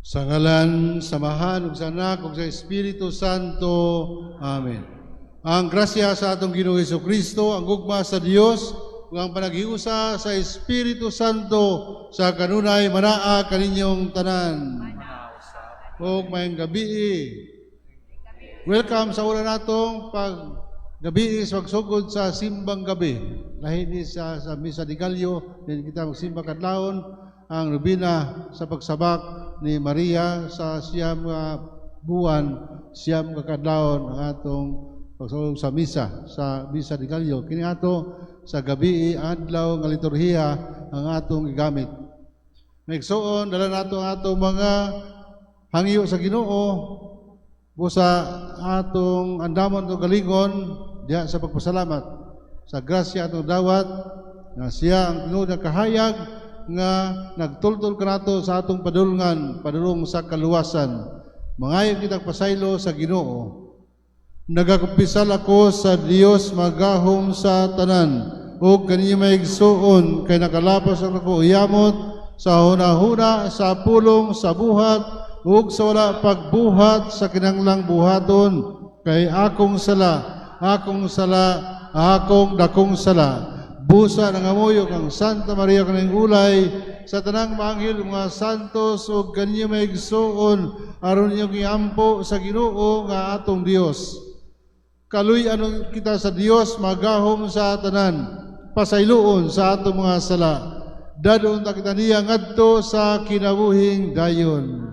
Sa ngalan, sa Amahan, ug sa Anak, ug sa Espiritu Santo. Amen. Ang grasya sa atong Ginoong Kristo, ang gugma sa Dios, ug ang panaghiusa sa Espiritu Santo sa kanunay manaa kaninyong tanan. Ug maayong gabii. Welcome sa una natong pag gabii sa pagsugod sa simbang gabi. Lahi ni sa Misa de Gallo, din kita magsimba kadlawon ang nobena sa pagsabak ni Maria sa 9 nga buwan, 9 ka kadlawon ang atong pagsugod sa Misa de Gallo. Kini ato sa gabi adlaw nga liturhiya ang atong gigamit. Mga igsoon, dala nato ang atong mga hangyo sa Ginoo busa atong andamon atong galingon diha sa pagpasalamat sa grasya atong dawat nga siya ang tinuod nga kahayag nga nagtultol kanato sa atong padulngan padulong sa kaluwasan. Mangayo kita pasaylo sa Ginoo. Nagakumpisal ako sa Dios magahom sa tanan ug kaninyo, mga igsuon, kay nakalapas ako uyamot sa hunahuna, sa pulong, sa buhat ug sa wala pagbuhat sa kinahanglang buhaton, kay akong sala, akong sala, akong dakong sala. Busa nangamuyo kang Santa Maria kaning ulay, sa tanang mga anghel, mga santos ug kaninyo, mga igsuon, aron inyong iampo sa Ginoo nga atong Dios. Kaluy-an kita sa Dios magahom sa tanan, pasayloon sa atong mga sala. Dad-on ta kita niya ngadto sa kinabuhing dayon.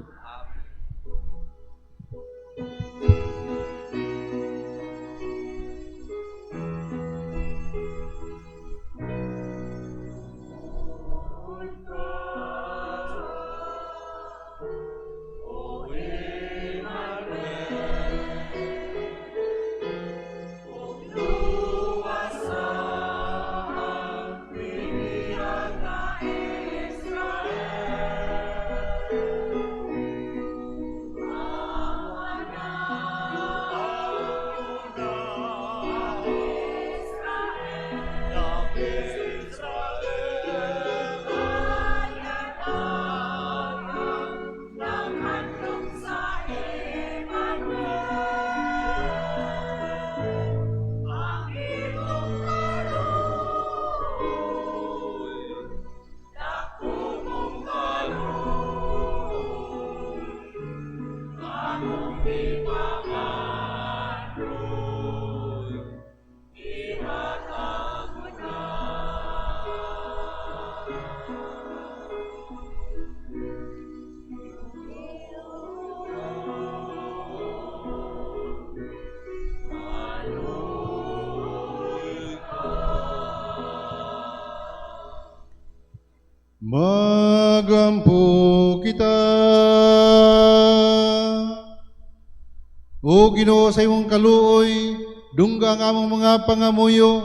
Magampo kita. O Ginoo, sa imong kaluoy, dungga ang among mga pangamuyo,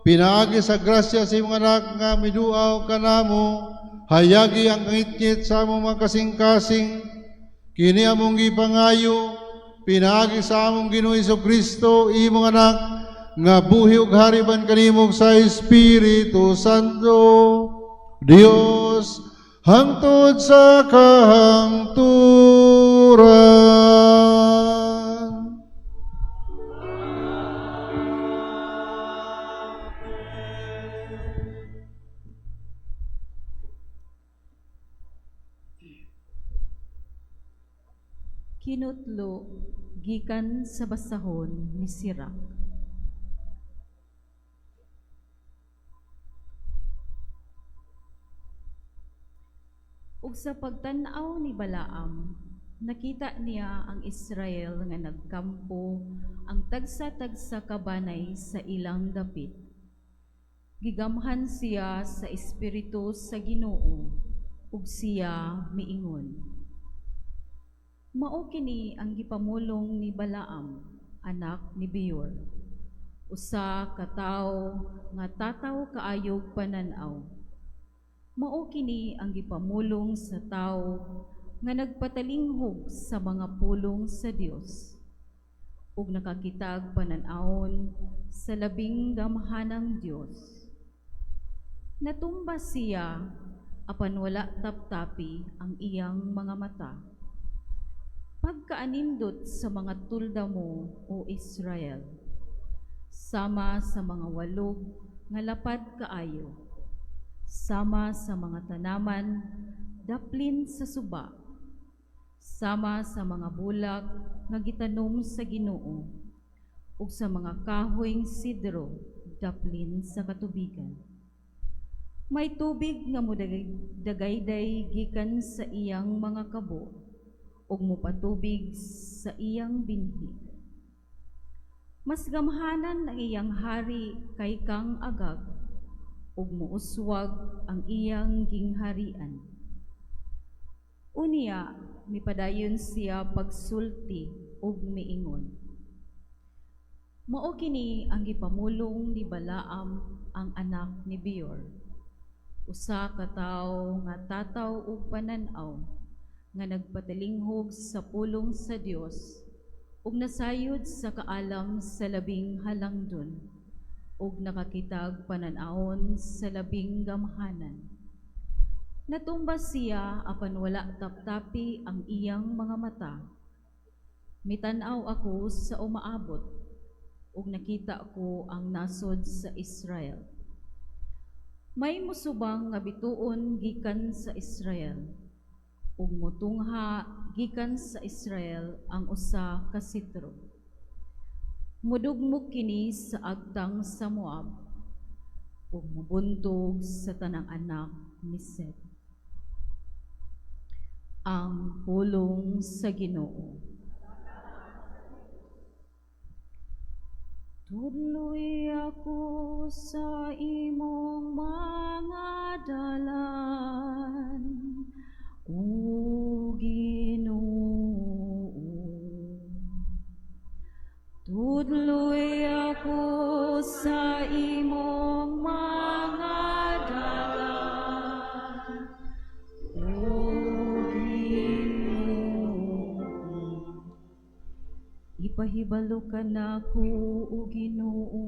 pinaagi sa grasya sa imong anak nga miduaw kanamo, hayagi ang kangitngit sa among mga kasing-kasing, kini among gipangayo, pinaagi sa among Ginoo Kristo, imong anak, nga buhi ug hari uban kanimo sa Espiritu Santo, Dios, hangtod sa kahangturan. Kinutlo gikan sa basahon ni Sirach. Ug sa pagtan-aw ni Balaam, nakita niya ang Israel nga nagkampo ang tagsa-tagsa ka banay sa ilang dapit. Gigamhan siya sa espiritu sa Ginoo ug siya miingon: "Mao kini ang gipamulong ni Balaam, anak ni Beor, usa ka tawo nga tataw kaayog panan-aw. Mao kini ang gipamulong sa tawo nga nagpatalinghog sa mga pulong sa Dios ug nakakitag panan-awon sa labing gamhanang Dios. Natumba siya apan wala taptapi ang iyang mga mata. Pagkaanindot sa mga tulda mo, O Israel, sama sa mga walog nga lapad kaayo, sama sa mga tanaman daplin sa suba, sama sa mga bulak nga gitanom sa Ginoo, ug sa mga kahoyng sidro daplin sa katubigan. May tubig nga mudagayday gikan sa iyang mga kabo ug mopatubig sa iyang binhi. Mas gamhanan ang iyang hari kay kang Agag ug muuswag ang iyang gingharian. Unya mipadayon siya pagsulti ug miingon: "Mao kini ang gipamulong ni Balaam ang anak ni Beor, usa ka tawo nga tataw og panan-aw, nga nagpatalinghog sa pulong sa Dios ug nasayod sa kaalam sa Labing Halangdon ug nakakitag panan-awon sa Labing Gamhanan. Natumba siya apan wala taptapi ang iyang mga mata. Mitan-aw ako sa umaabot ug nakita ko ang nasod sa Israel. May musubang nga bituon gikan sa Israel ug motungha gikan sa Israel ang usa ka setro. Mudugmok kini sa agtang sa Moab ug mobuntog sa tanang anak ni Set." Ang pulong sa Ginoo. Tudloi ako sa imong mga dalan, O Ginoo. Tudloi ako sa imong mga dalan, O Ginoo. Ipahibalo kanako, O Ginoo,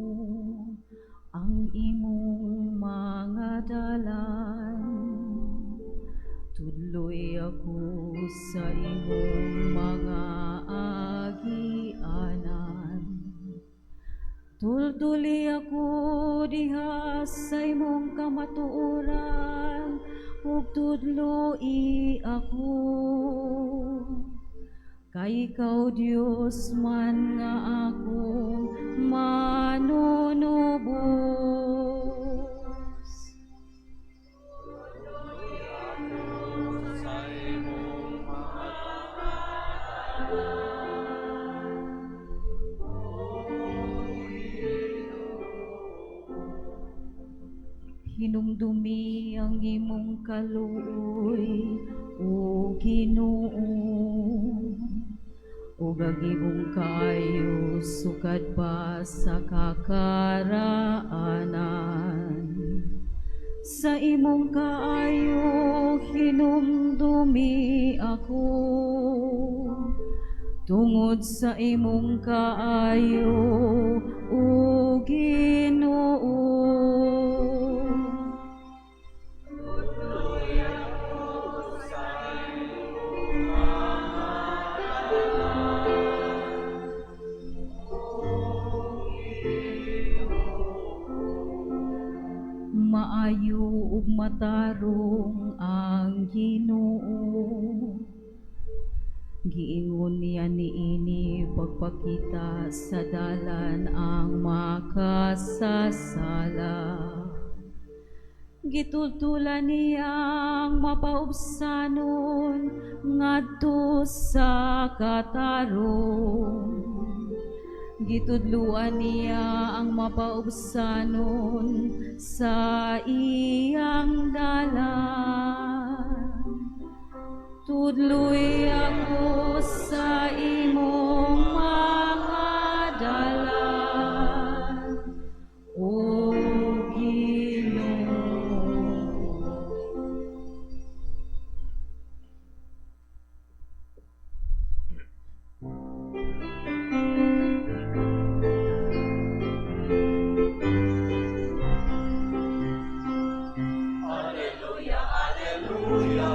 ang imong mga dalan. Tudloi ako sa imong mga agianan. Tultuli ako diha sa imong kamatuoran ug tudloi ako. Kay ikaw Dios man nga akong manunubos. Sa imong mga Hinumdumi ang imong kaluoy, O Ginoo, ug ang imong kaayo sukad pa sa kakaraanan. Sa imong kaayo hinumdumi ako, tungod sa imong kaayo, O Ginoo. Sa imong mga dalan, O Ginoo. Maayo ug matarong ang Ginoo. Giingon niya niini pagpakita sa dalan ang makasasala. Gitultulan niya ang mapaubsanon ngadto sa katarong. Gitudluan niya ang mapaubsanon sa iyang dalan. Tudloi ako sa imong mga dalan, O Ginoo. Alleluia, alleluia,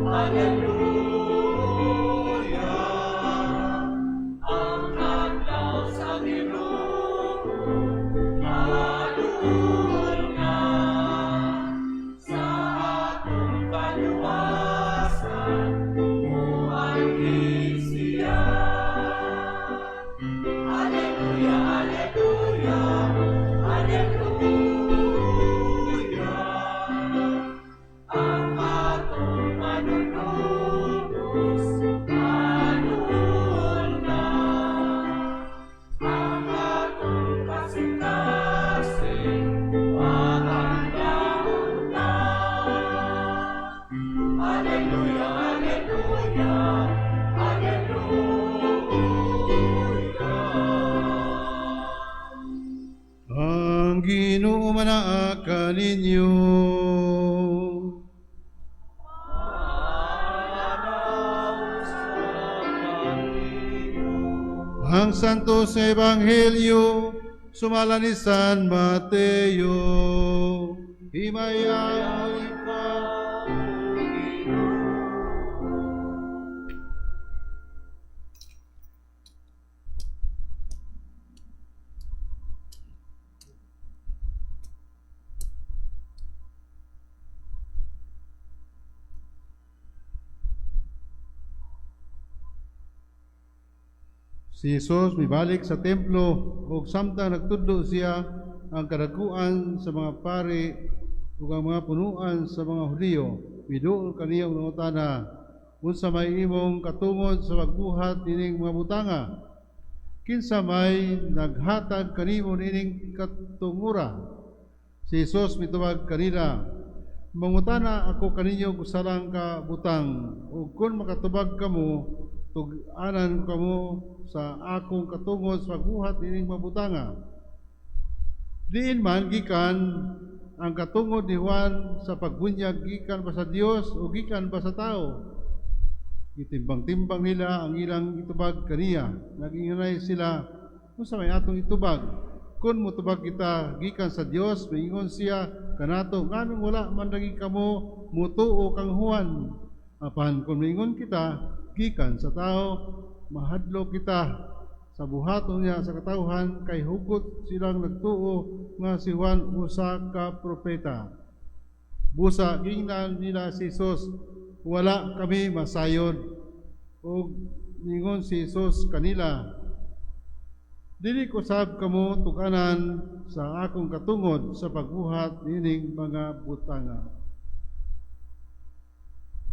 alleluia. Ang Santo sa Ebanghelyo sumala ni San Mateo. Himayaon ikaw, Ginoo. Si Jesus mibalik sa templo ug samtang nagtudlo siya, ang kadakuan sa mga pari ug ang mga punuan sa mga Hudiyo miduol kaniya ug nangutana, "Unsa may imong katungod sa pagbuhat nining mga butanga? Kinsa may naghatag kanimo nining katungura?" Si Jesus mitubag kanila, "Mangutana ako kaninyo og usa lang ka butang, ug kun makatubag kamo, tug-anan ko kamo sa akong katungod sa pagbuhat nining mga butanga. Diin man gikan ang katungod ni Juan sa pagbunyag, gikan ba sa Dios o gikan ba sa tao?" Gitimbang-timbang nila ang ilang itubag kaniya. Nag-inganay sila, "Unsa may atong itubag? Kung mutubag kita, 'Gikan sa Dios,' maingon siya kanato, 'Nganong wala man lagi kamo mutuo kang Juan?' Apan kung maingon kita, 'Gikan sa tao,' mahadlok kita sa buhaton niya sa katawhan, kay hugot silang nagtuo nga si Juan usa ka propeta." Busa gingnan nila si Jesus, "Wala kami masayod." Ug ningon si Jesus kanila, "Dili ko sab kamo tug-anan sa akong katungod sa pagbuhat nining mga butanga."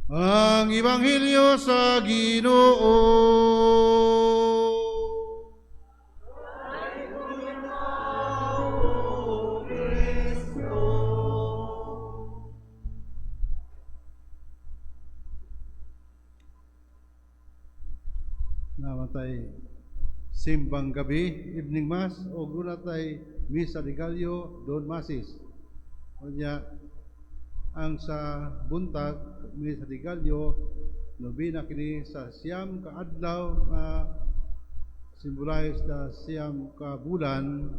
Ang Ebanghelyo sa Ginoo. O Kristo. Naa man tay simbang gabi, evening mass, o duna tay Misa de Gallo, dawn masses. Unya, ang sa buntag, Misa de Gallo, nobena kini sa 9 ka adlaw nga symbolize the 9 ka bulan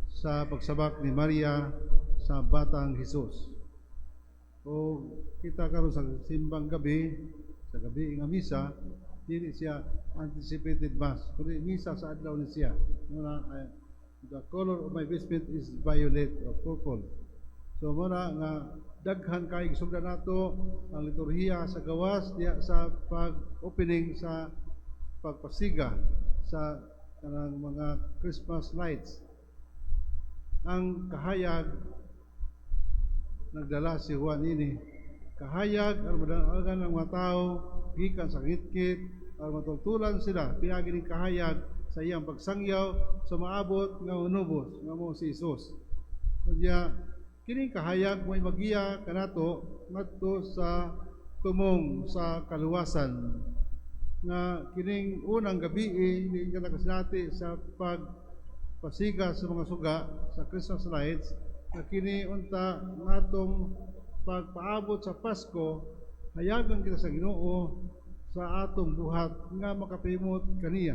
sa pagsabak ni Maria sa batang Jesus. O kita karon sa simbang gabi, sa gabi nga misa, dili siya anticipated mass, kundi misa sa adlaw ni siya. Muna, the color of my vestment is violet or purple. So muna nga daghan kay gisugdan nato ang liturhiya sa gawas diya sa pag-opening sa pagpasiga sa kanang mga Christmas lights. Ang kahayag, nagdala si Juan ini. Kahayag aron madalagan ang mga tao gikan sa ngitngit, aron matultulan sila pinaagi ning kahayag sa iyang pagsangyaw sa maabot nga unubos nga mo si Jesus. Unya kining kahayag mo'y magiya kanato ngadto sa tumong sa kaluwasan, nga kining unang gabi ni kita kasinati sa pagpasiga sa mga suga sa Christmas lights, nga kini unta ngatong pagpaabot sa Pasko, hayagan kita sa Ginoo sa atong buhat nga makapimot kaniya.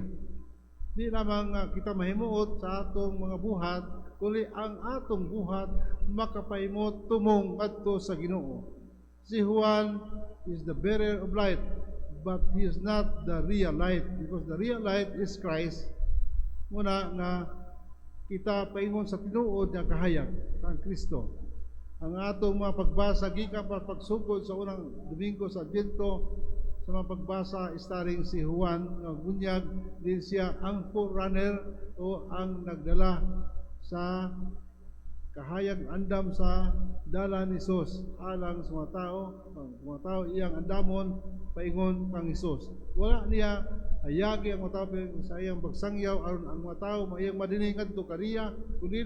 Di lamang nga kita mahimuot sa atong mga buhat, kundi ang atong buhat makapahimot tumong ngadto sa Ginoo. Si Juan is the bearer of light, but he is not the real light, because the real light is Christ. Muna nga kita paingon sa tinuod nga kahayag ang Kristo. Ang atong mga pagbasa gikan pa pagsugod sa unang Domingo sa Adbyento, sa mga pagbasa starring si Juan nga bunyag din siya ang forerunner o ang nagdala sa kahayag, andam sa dala ni Jesus alang sa mga tao. Ang mga tao iyang andamon paingon kang Hesus. Wala niya hayagi ang mga tao sa iyang pagsangyaw aron ang mga tao maiyang madinig ngadto kaniya, kundi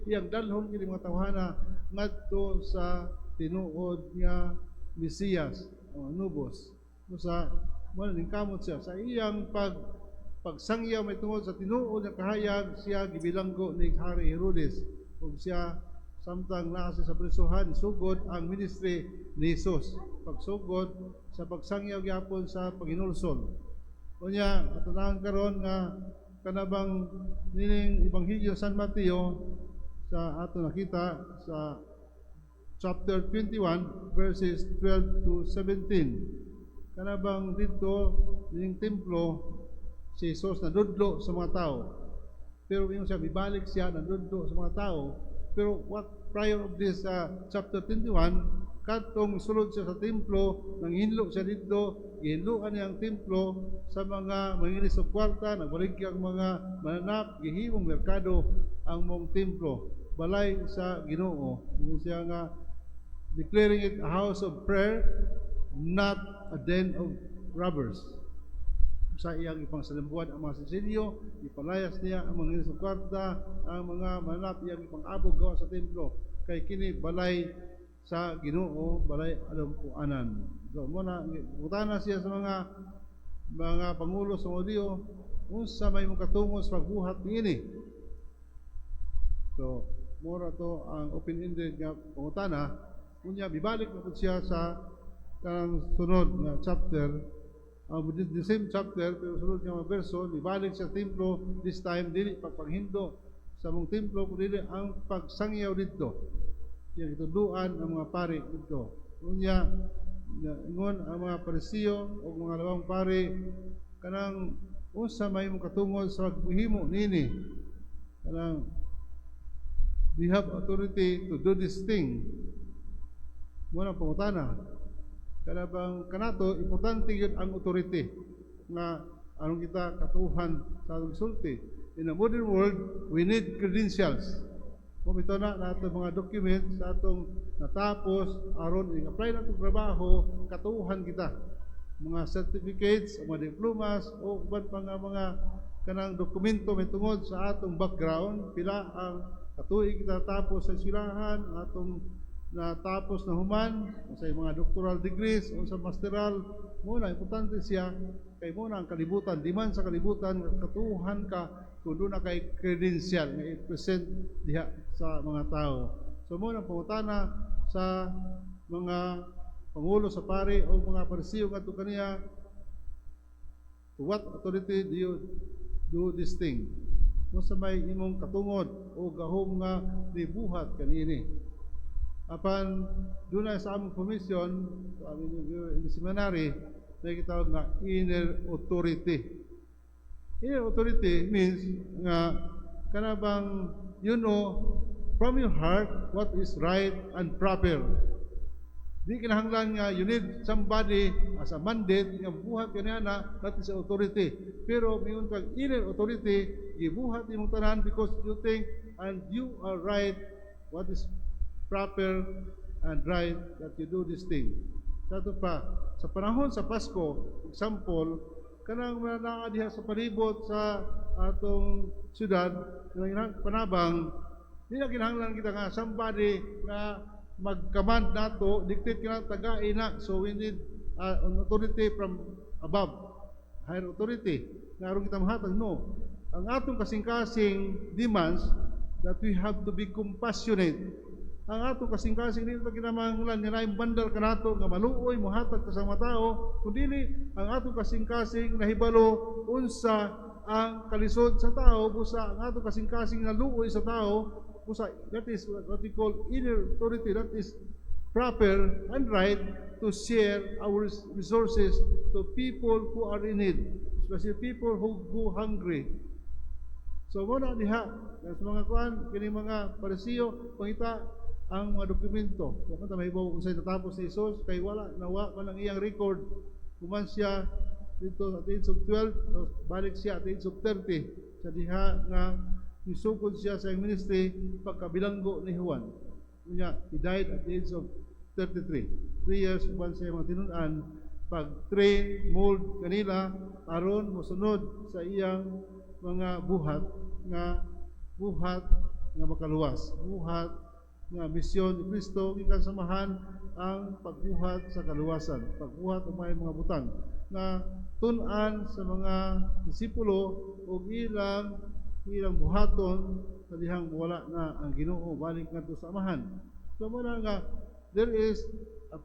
iyang dalhon kini mga tawhana ngadto sa tinuod nga Mesiyas o Anubos. Usa wala ning kamot siya sa iyang pagsangyaw may tungod sa tinuod nga kahayag. Siya gibilanggo ni Hari Herodes, ug siya samtang naa siya sa presuhan, sugod ang ministry ni Jesus, pagsugod sa pagsangyaw gyapon sa paghinulsol. Unya atunahan karon nga Kanabang nining Ebanghelyo San Mateo sa ato nakita sa chapter 21 verses 12 to 17. Kanabang dito ning templo, si Jesus nadudlo sa mga tao. Pero yung siya, bibalik siya, nadudlo sa mga tao. Pero what prior of this chapter 21, kadtong sulod siya sa templo, nanghinlo siya dito, gihinloan niya ang templo sa mga manginis og kwarta, nagbaligya ang mga mananap, gihimong merkado ang mong templo, balay sa Ginoo. Ingon siya nga declaring it a house of prayer, not a den of robbers. Sa iyang ipangsalambuan ang mga sisilyo, ipalayas niya ang mga og kwarta, ang mga mananap, iyang ipang-abog gawa sa templo. Kay kini balay sa Ginoo, balay alumpuanan. So mo na utana siya sa mga pangulo sa Hudiyo, unsa may imong katungod sa pagbuhat niini? So, mura to ang open-ended nga pangutana. Unya bibalik na pud siya sa kanang sunod nga chapter, the same chapter pero sunod nga mga verso, bibalik sa templo, this time dili pagpanghindo sa mong templo kundi ang pagsangyaw didto. Iyang gitudloan ang mga pari didto. Unya ingon ang mga Parisiyo o mga labang pari, kanang unsa may imong katungod sa paghimo nini? Kanang we have authority to do this thing? Mo na pangutana. Kana bang kanato, importante yun ang authority nga anong kita katuhan sa atong sulti. In a modern world, we need credentials. Kung ito na nato mga documents sa atong natapos aron i-apply na atong trabaho, katuhan kita. Mga certificates, mga diplomas o uban pa nga mga kanang dokumento may tungod sa atong background, pila ang katuig kita tapos sa eskwelahan, ang atong natapos na human sa mga doctoral degrees o sa masteral. Mo na importante siya kay mo na ang kalibutan, di man sa kalibutan katuhan ka kung doon na kay credential nga i-present diha sa mga tao. So mo na pangutana sa mga pangulo sa pari o mga Parisiyo ngadto kaniya, "To what authority do you do this thing?" Unsa may imong katungod o gahom nga nibuhat kanini? Apan doon na sa among formation, sa aming in the seminary, na gitawag nga inner authority. Inner authority means nga kana bang you know from your heart what is right and proper. Di kinahanglan nga you need somebody as a mandate nga buhat kaniya na, that is authority. Pero mayon kag inner authority, gibuhat imong tanan because you think and you are right, what is proper and right that you do this thing. Sa ato pa, sa panahon sa Pasko, example, kanang mga naa diha sa palibot sa atong syudad, kanang panabang, di na kinahanglan kita nga somebody nga mag-command nato, dictate ka na, tagain na. So we need an authority from above, higher authority. Nga aron kita mahatag, no. Ang atong kasing-kasing demands that we have to be compassionate. Ang atong kasing-kasing, dili ta kinahanglan nga naay bandar kanato nga maluoy mohatag ta sa mga tao, kundi ang atong kasing-kasing nahibalo unsa ang kalisod sa tao, busa ang atong kasing-kasing naluoy sa tao, busa that is what we call inner authority, that is proper and right to share our resources to people who are in need, especially people who go hungry. So mo na diha sa mga kuan kini mga Parisiyo, pangita ang mga dokumento. Wa man ta mahibaw unsay natapos ni Jesus kay wala nawa man ang iyang record. Human siya dito at the age of 12, tapos balik siya at the age of 30 sa diha nga misugod siya sa iyang ministry pagkabilanggo ni Juan. Unya, he died at the age of 33. 3 years uban sa iyang mga tinun-an pag-train, mold kanila aron mosunod sa iyang mga buhat nga buhat nga makaluwas, buhat nga misyon ni Kristo gikan samahan ang pagbuhat sa kaluwasan, pagbuhat og may mga butang nga tun-an sa mga disipulo ug ilang ilang buhaton sa dihang wala na ang Ginoo, balik ngadto sa Amahan. So mo na nga there is a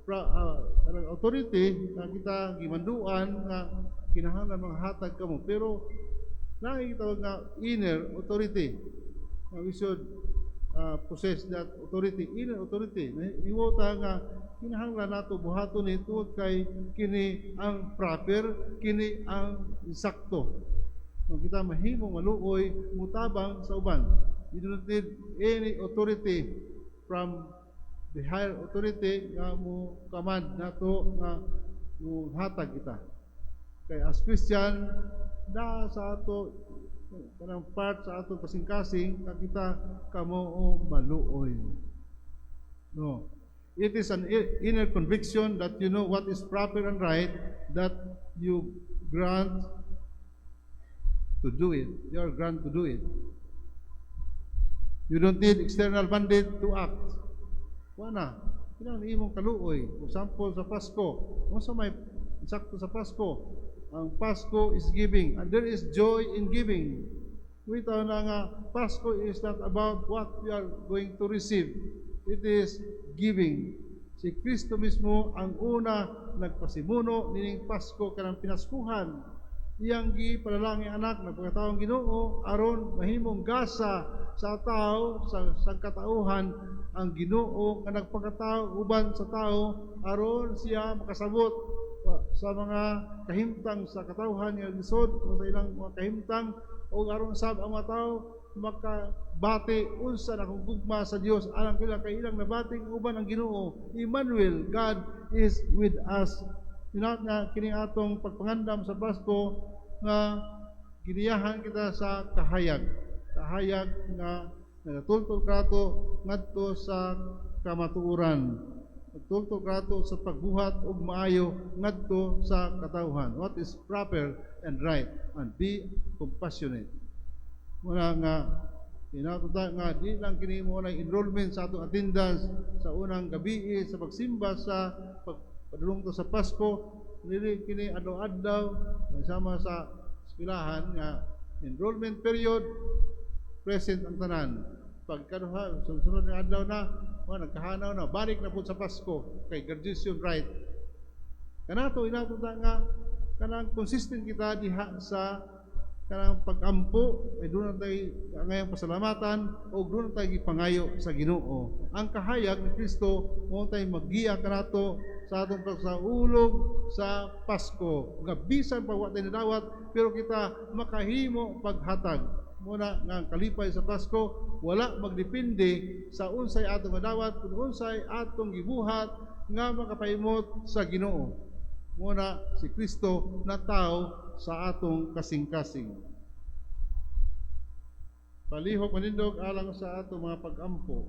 kanang authority nga kita gimanduan nga kinahanglan manghatag kamo, pero Nakikita nga inner authority. We should possess that authority, inner authority. Hiwaw ta nga kinahanglan nato buhaton ni tungod kay kini ang proper, kini ang sakto. Kung kita mahimong maluoy, mutabang sa uban. You do not need any authority from the higher authority nga mo command nato nga mo hatag kita. Kay as Christian, na sa ato kanang part sa ato kasing-kasing ka kita kamo o maluoy. No. It is an inner conviction that you know what is proper and right, that you grant to do it. You are grant to do it. You don't need external mandate to act. Wala. Kinahanglan imong kaluoy. For example, sa Pasko, unsa may sakto sa Pasko? Ang Pasko is giving, and there is joy in giving. Wita na nga, Pasko is not about what we are going to receive. It is giving. Si Kristo mismo ang una nagpasimuno nining Pasko kanang pinaskuhan. Iyang gipanalangin anak nagpakataong Ginoo aron mahimong gasa sa tao sa sangkatauhan ang Ginoo nga nagpakatao uban sa tao aron siya makasabot sa mga kahimtang sa katawhan nga lisod o sa ilang mga kahimtang o aron sab ang mga tao makabati unsa na kung gugma sa Dios alang kila kay ilang nabati uban ang Ginoo. Emmanuel, God is with us. Hinaot nga kini atong pagpangandam sa Pasko nga giniyahan kita sa kahayag, kahayag nga nagatultol kato ngadto sa kamatuoran, nagtultol kato sa pagbuhat og maayo ngadto sa katawhan, what is proper and right, and be compassionate. Muna nga hinaot ta nga di lang kini mo na enrollment sa atong attendance sa unang gabi sa pagsimba sa pagpadulong to sa Pasko, dili kini adlaw-adlaw sama sa eskwelahan nga enrollment period present ang tanan. Pagkaduha sunod nga adlaw na, wa nagkahanaw na, balik na pud sa Pasko kay graduation right. Kanato inato ta nga kanang consistent kita diha sa kanang pag-ampo, ay doon na tayo ngayong pasalamatan o doon na tayo gipangayo sa Ginoo. Ang kahayag ni Kristo mo tayo maggiya kanato sa atong pagsaulog sa Pasko. Nga bisan pa wa tayo nadawat, pero kita makahimo paghatag. Muna nga ang kalipay sa Pasko wala magdepende sa unsay atong nadawat, kun unsay atong gibuhat nga makapahimot sa Ginoo. Muna si Kristo na tao sa atong kasing-kasing. Palihog manindog alang sa atong mga pag-ampo.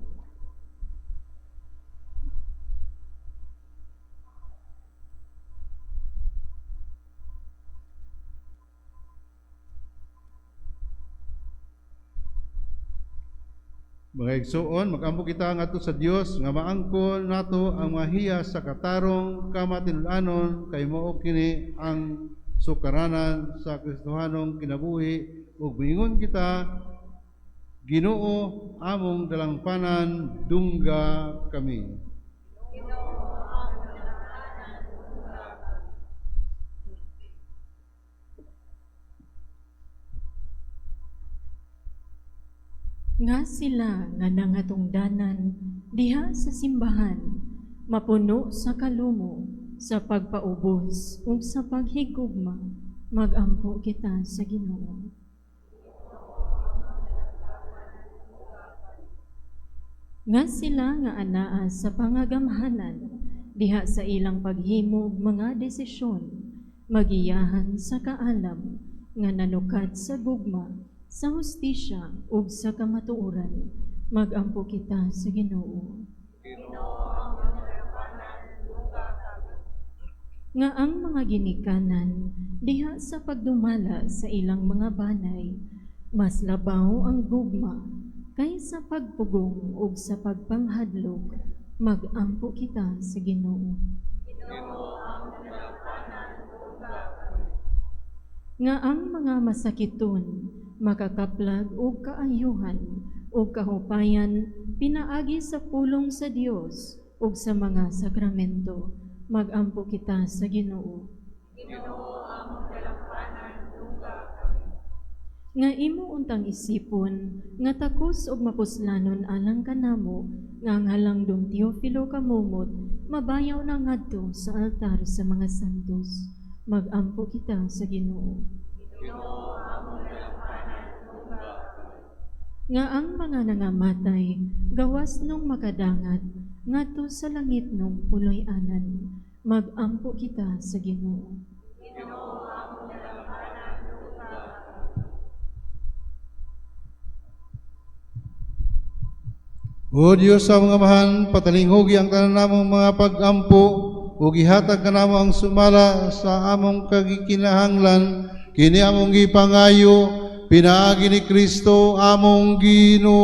Mga igsoon, mag-ampo kita ngadto sa Dios nga maangkon nato ang mga hiyas sa katarong kamatinud-anon kay mao kini ang sukaranan sa Kristohanong kinabuhi ug miingon kita, Ginoo among dalangpanan, dungga kami. Ginoo among dalangpanan, dungga kami. Nga sila nga nangatungdanan diha sa simbahan, mapuno sa kalumo, sa pagpaubos ug sa paghigugma, magampo kita sa Ginoo. Nga sila nga anaa sa pangagamhanan diha sa ilang paghimo og mga desisyon, magiyahan sa kaalam nga nanukat sa gugma, sa hustisya ug sa kamatuoran, magampo kita sa Ginoo. Ginoo among dalangpanan, dungga kami. Nga ang mga ginikanan diha sa pagdumala sa ilang mga banay, mas labaw ang gugma kaysa pagpugong ug sa pagpanghadlok, magampo kita sa Ginoo. Ginoo among dalangpanan, dungga kami. Nga ang mga masakiton makakaplag og kaayuhan ug kahupayan pinaagi sa pulong sa Dios ug sa mga sakramento, magampo kita sa Ginoo. Ginoo among dalangpanan, dungga kami. Nga imo untang isipon, nga takos og mapuslanon alang kanamo, nga ang halangdong Teofilo kamumot, mabayaw na ngadto sa altar sa mga santos. Magampo kita sa Ginoo. Nga ang mga nangamatay, gawas nung makadangat, ngadto sa langit nung puloy-anan. Magampo kita sa Ginoo. O Diyos sa mga amahan, patalinghugi ang tanan namong mga pag-ampo, ug ihatag kanamo ang sumala sa among kagikinahanglan, kini among gipangayo, pinaagi ni Kristo among Ginoo.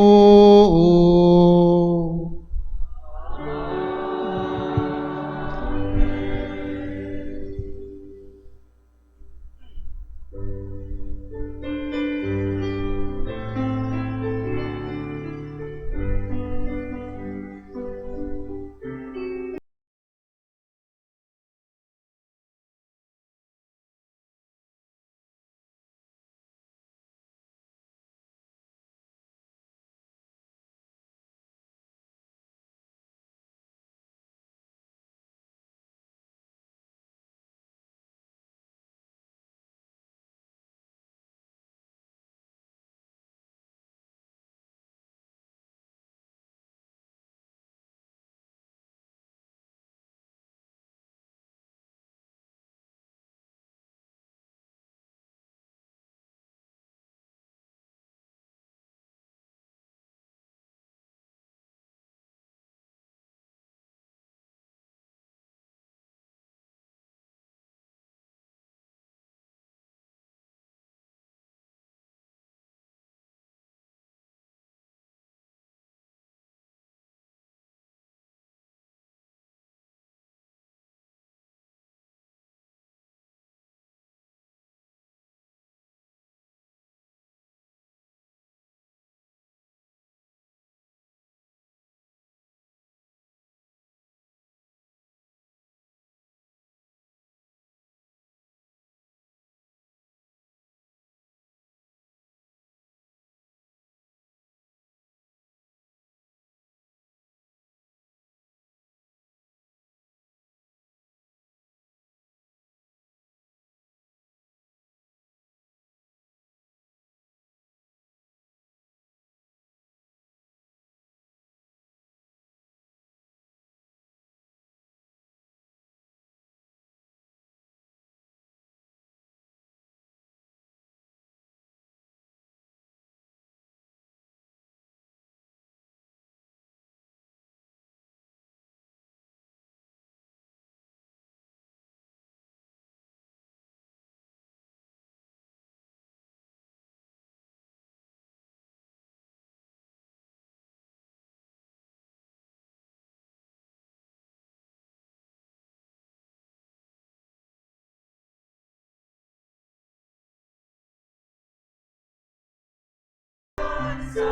Sa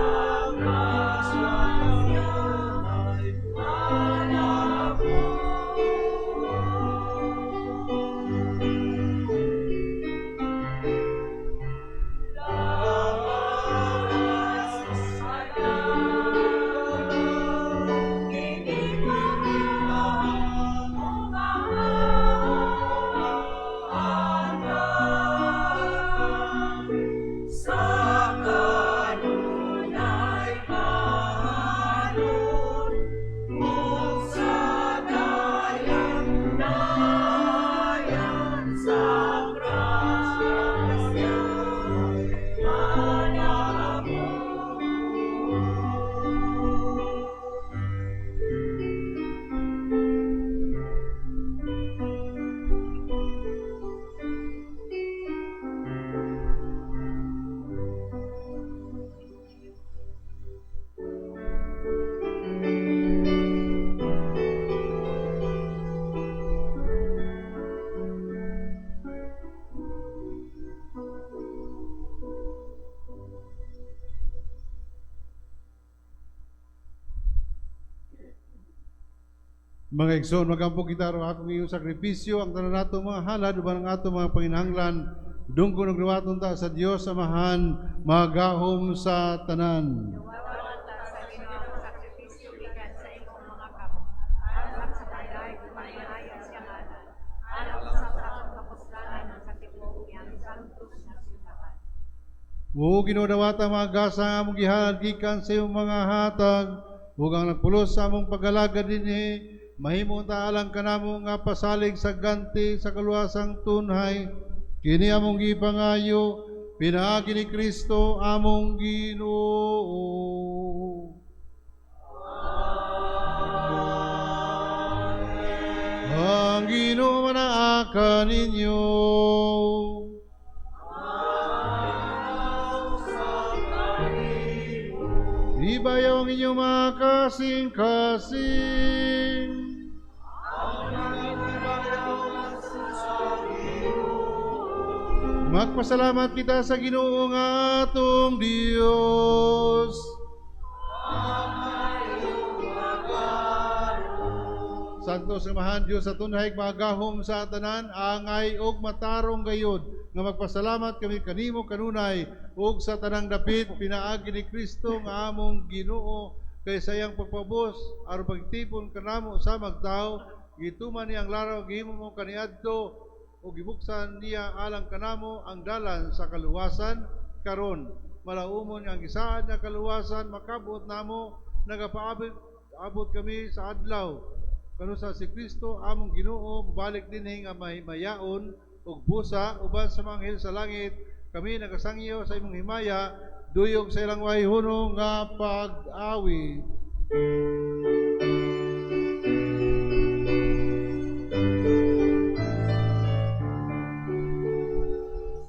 grasya ay manabo. Sa kanunay mahalon, ug sa dayan dayan sa grasya manabo. Mga igsoon, magampo kita aron akong iyong sakripisyo, ang tanan nato mga halad uban ang ato mga panginahanglan Dunggon ug dawaton ta sa Dios Amahan, magahom sa tanan. Dawaton ta sa Ginoo ang sakripisyo gikan sa imong mga kamot, alang sa pagdayeg ug pagmaayo sa iyang ngalan, alang sa atong kapuslanan ug sa tibuok niyang santos nga simbahan. O Ginoo, dawata mga gasa nga among gihalad gikan sa imong mga hatag ug ang nagpulos sa among pag-alagad dinhi mahimo ta alang kanamo nga pasalig sa ganti sa kaluwasang tunhay. Kini among gipangayo pinaagi ni Kristo among Ginoo. Ang Ginoo manaa kaninyo. Ibayaw ang inyong mga kasing-kasing. Magpasalamat kita sa Ginoo nga atong Dios. Santos Amahan Dios sa tunhay magahom sa tanan, angay og matarong gayod nga magpasalamat kami kanimo kanunay ug sa tanang dapit pinaagi ni Kristo nga among Ginoo, kay sa iyang pagpabos aron pagtipon kanamo sa magtao, gituman niya ang laraw gihimo mo kaniadto ug gibuksan niya alang kanamo ang dalan sa kaluwasan. Karon malaumon nga ang gisaad nga kaluwasan makabot namo, nagapaabot abot kami sa adlaw kanusa si Kristo among Ginoo mobalik dinhi nga mahimayaon ug busa uban sa mga anghel sa langit. Kami nagasangyo sa imong himaya duyog sa ilang way hunong nga pag-awi.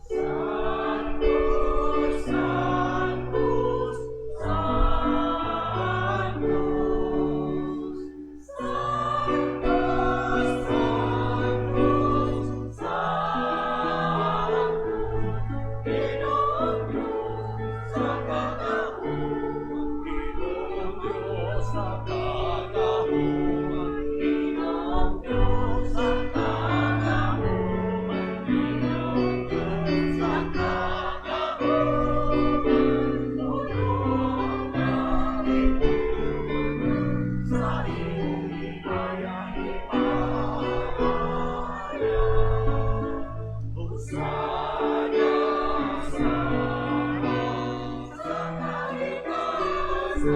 Sanctus, Sanctus, Sanctus, Sanctus, Sanctus, Ginoong Diyos sa kagahuman, Ginoong Diyos sa kagahuman, Ginoong Diyos sa kagahuman, Ginoong Diyos sa kagahuman, puno ang kalibutan sa iyong himaya, himaya. Hosana sa sa kaitasan.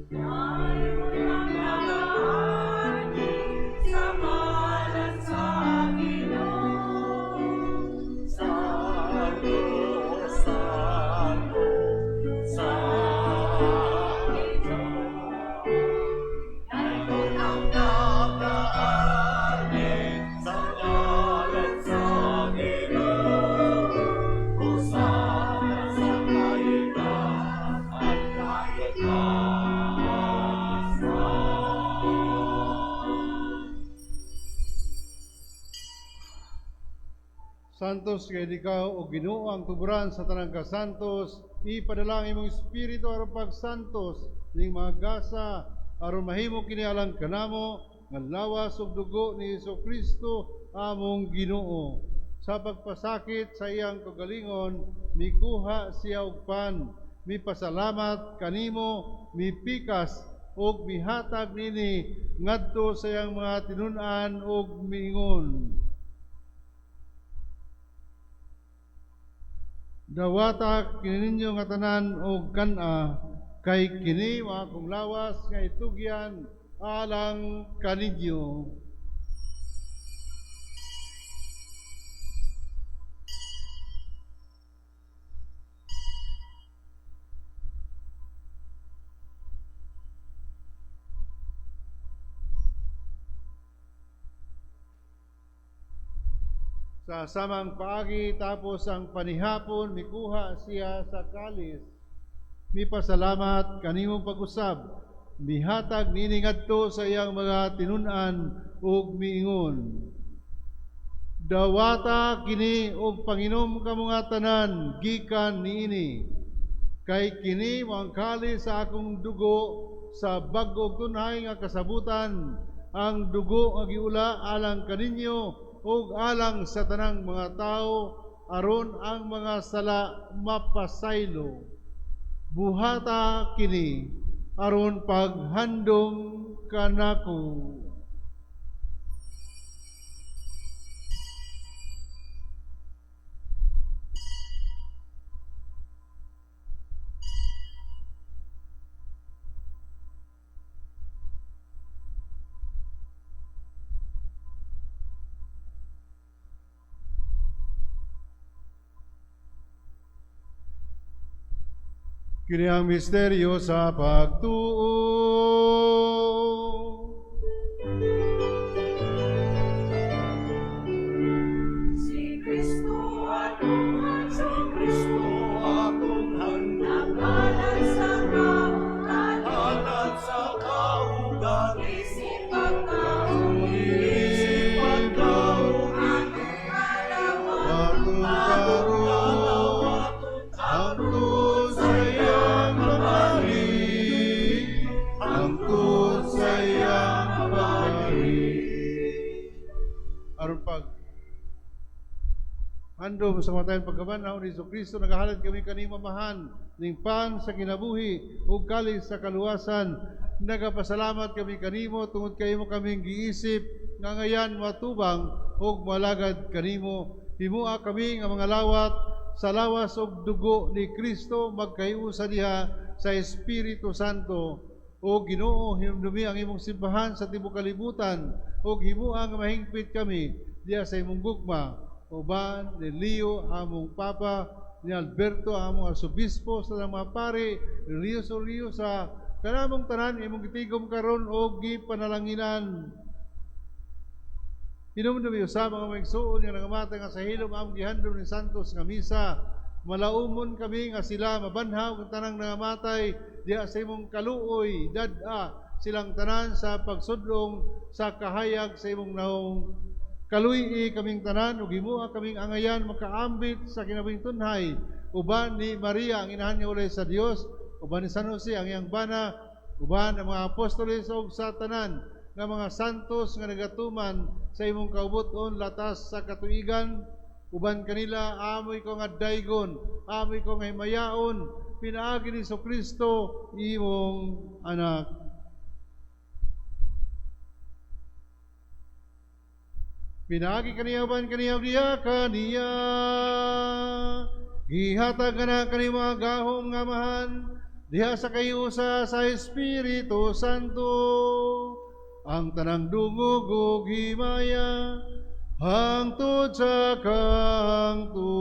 Dayon ang nagaani sa ngalan sa Ginoo. Santo, Santo, Santo. Dayon ang nagaani sa ngalan sa Ginoo. Hosana sa kaitasan, kaitasan. Santos kay ikaw o Ginoo ang tuburan sa tanang kasantos, ipadala ang imong espiritu aron pagsantos ning mga gasa aron mahimo kini alang kanamo nga lawas ug dugo ni Hesukristo among Ginoo. Sa pagpasakit sa iyang kagalingon, mikuha siya og pan, mipasalamat kanimo, mipikas ug mihatag nini ngadto sa iyang mga tinun-an ug miingon: Dawata kini ninyo nga tanan og kan-a, kay kini mao akong lawas nga itugyan alang kaninyo. Sa samang paagi tapos ang panihapon, mikuha siya sa kalis. Mipasalamat kanimo pag-usab, mihatag niini ngadto sa iyang mga tinun-an ug miingon: Dawata kini ug panginom kamo nga tanan gikan niini, kay kini mao ang kalis sa akong dugo sa bag-ong tunhay nga kasabutan, ang dugo nga giula alang kaninyo ug alang sa tanang mga tawo aron ang mga sala mapasaylo. Buhata kini aron paghandom kanako. Kini ang misteryo sa pagtuo. Si Kristo atong si Kristo atong handom, Naghalad sa kaugalingon, halad sa kaugalingon, isip pagkaon, isip pagkaon, atong Atong karon, hangtod sa iyang pagbalik, hangtod sa iyang pagbalik. Aron pag handom sa matayong pagkabanhaw ni Kristo, nagahalad kami kanimo, Amahan, ning pan sa kinabuhi ug kalis sa kaluwasan. Nagapasalamat kami kanimo tungod kay imo kaming giisip nga ngayan matubang ug malagad kanimo. Himoa kami nga mga lawat sa lawas ug dugo ni Kristo magkahiusa diha sa Espiritu Santo. O Ginoo, hinumdumi ang imong simbahan sa tibuok kalibutan ug himoa nga mahingpit kami diha sa imong gugma uban ni Leo among Papa, ni Alberto among Arsobispo, sa mga pari, ni Leo Sorio sa kanamong tanan imong gitigom karon og gipanalanginan. Hinumdumi usab ang among igsuon nga nangamatay nga sa hilom among gihandom ni Santos nga misa. Malaumon kami nga sila mabanhaw ang tanang nangamatay diha sa imong kaluoy, dad-a silang tanan sa pagsudlong sa kahayag sa imong naong. Kaluy-i kaming tanan ug himoa kaming angayan makaambit sa kinabuhing tunhay uban ni Maria ang inahan nga ulay sa Dios, uban ni San Jose ang iyang bana, uban ang mga apostoles ug sa tanan nga mga santos nga nagatuman sa imong kaubuton latas sa katuigan. Uban kanila amoy ko nga daygon, amoy ko nga himayaon, pinaagi ni Kristo imong anak. Pinaagi kaniya uban kaniya diha kaniya, gihatag kana kanimo ang gahom nga Amahan diha sa kahiusa sa Espiritu Santo, ang tanang dungog ug himaya hangtod sa kangturan.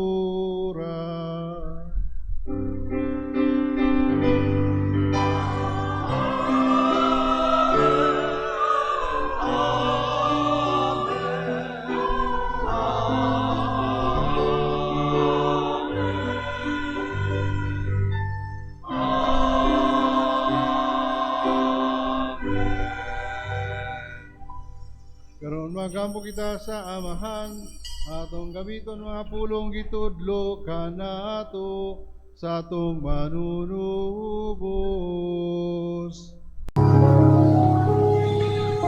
Karon magampo kita sa Amahan, atong gamiton mga pulong gitudlo kanato sa atong manunubos.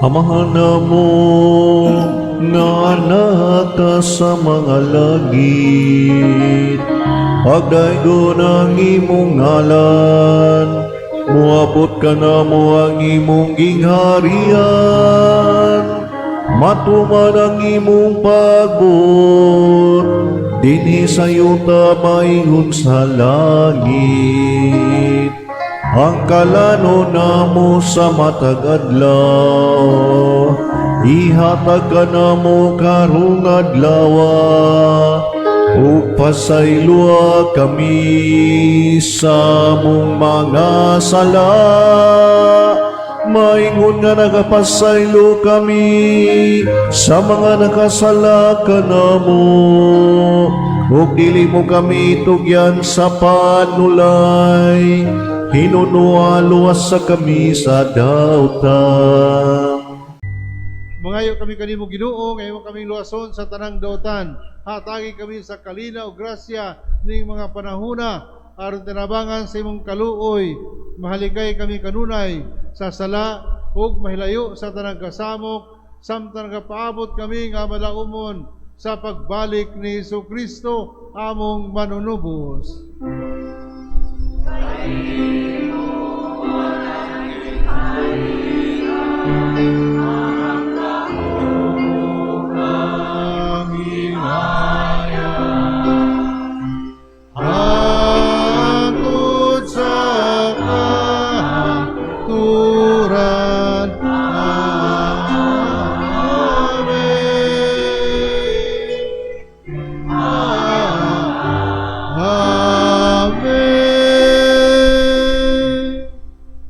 Amahan namo nga anak ka sa mga langit, pagdaygon ang imong ngalan, muabot ka namo ang imong gingharian, matuman ang imong pagbuot, dinhi sa yuta maingon sa langit. Ang kalano namo sa matag adlaw, ihatag ka namo karong adlaw, ug pasayloa kami sa among mga sala, maingon nga nagapasaylo kami sa mga nakasala kanamo, ug dili mo kami tugyan sa panulay, hinunua luwas sa kami sa dautan. Mangayo kami kanimo, Ginoo, nga imo kaming luwason sa tanang dautan. Hatagi kami sa kalina o grasya ning mga panahuna aron tinabangan sa imong kaluoy. Mahalikay kami kanunay sa sala ug mahilayo sa tanang kasamok. Samtang nagapaabot kami nga malaumon sa pagbalik ni Hesus Kristo among manunubos. Ang himaya hangtod sa kahangturan. Amen. Amen.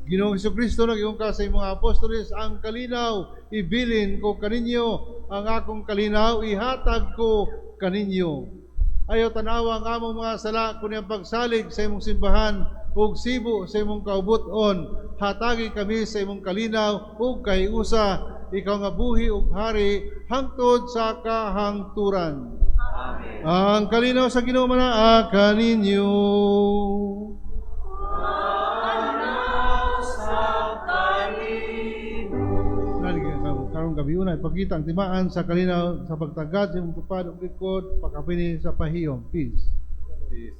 Ginoong Kristo, nag-ingon ka sa imong apostoles, "Ang kalinaw ibilin ko kaninyo, ang akong kalinaw ihatag ko kaninyo." Ayaw tanawa ang among mga sala, kundi ang pagsalig sa imong simbahan ug sibo sa imong kaubuton. Hatagi kami sa imong kalinaw ug kahiusa, ikaw nga buhi ug hari hangtod sa kahangturan. Amen. Ang kalinaw sa Ginoo manaa kaninyo. Sa kanino. Karong gabi una, ipakita ang timaan sa kalinaw sa pagtagad sa imong tupad ug likod, pakapini sa pahiyom. Peace. Peace.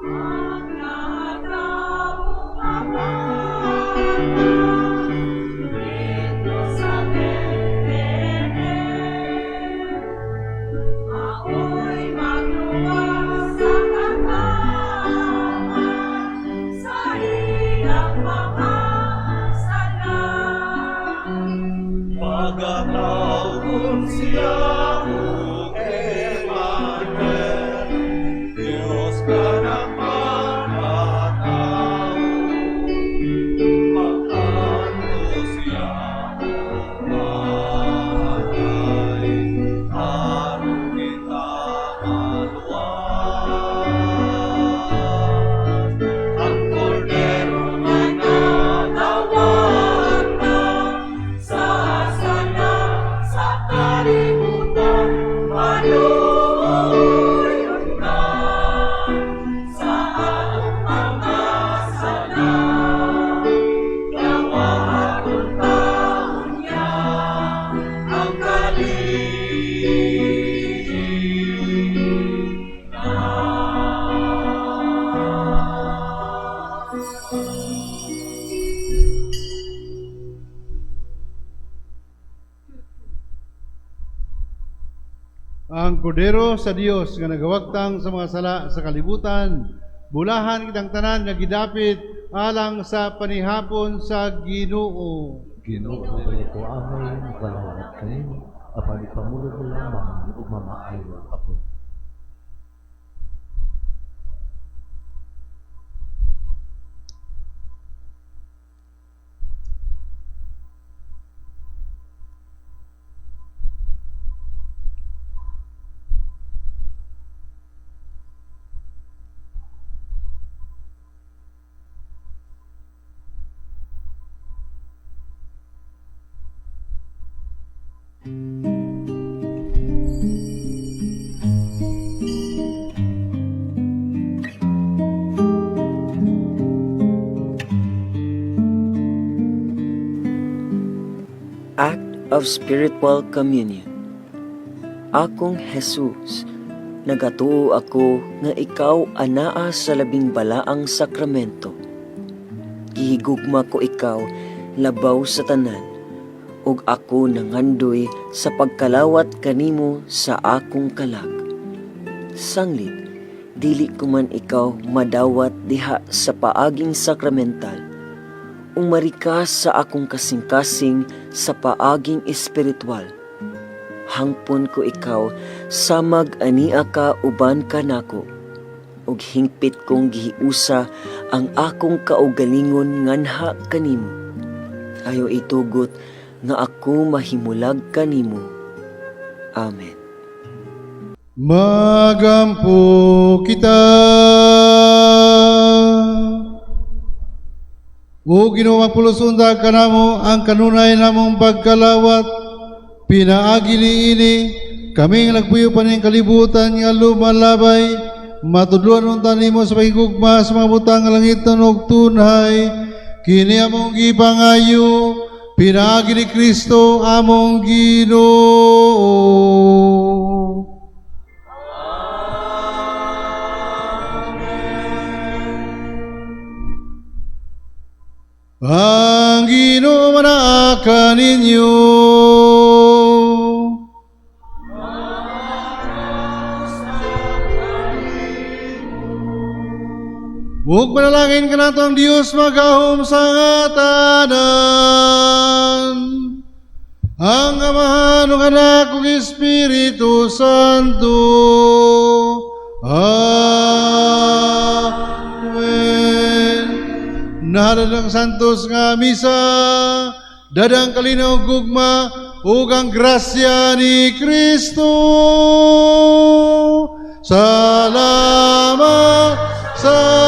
Ang natawong bata didto sa Bethlehem, mao'y magluwas sa katawhan sa ilang mga sala. Pagatawgon siya og Emmanuel, Dios kanang makatao. Mag-antos siya ug mamatay, aron kita maluwas. Ang kordero nga nadawat na sa sala sa kalibutan, maluoy ta sa atong mga sala. Dawaton ta unya ang kalinaw. Ang kordero sa Dios nga nagawagtang sa mga sala sa kalibutan, bulahan kitang tanan nga gidapit alang sa panihapon sa Ginoo. Ginoo, dili ko angay mokalawat kanimo, apan ipamulong mo lamang ug mamaayo ako. Act of Spiritual Communion. Akong Jesus, nagatuo ako nga ikaw anaa sa labing balaang sakramento. Gihigugma ko ikaw labaw sa tanan, ug ako nangandoy sa pagkalawat kanimo sa akong kalag. Sanglit, dili ko man ikaw madawat diha sa paaging sakramental, umari ka sa akong kasing-kasing sa paaging espiritual. Hangpon ko ikaw samag ania ka uban kanako, ug hingpit kong gihiusa ang akong kaugalingon nganha kanimo. Ayaw itugot nga ako mahimulag kanimo. Amen. Magampo kita. O Ginoo, magpulos unta kanamo ang kanunay namong pagkalawat. Pinaagi niini kami nga nagpuyo pa ning kalibutan nga lumalabay, matudluan unta nimo sa paghigugma sa mga butang nga langit ug tunhay. Kini among gipangayo pinaagi ni Kristo among Ginoo. Ang Ginoo manaa kaninyo. Ug manalangin kanato ang Dios magahom sa nga tanan. Ang Amahan ug Anak ug Espiritu Santo. Amen. Nahalad ang santos nga misa, dadang kalinaw gugma ug ang grasya ni Kristo. Salamat sa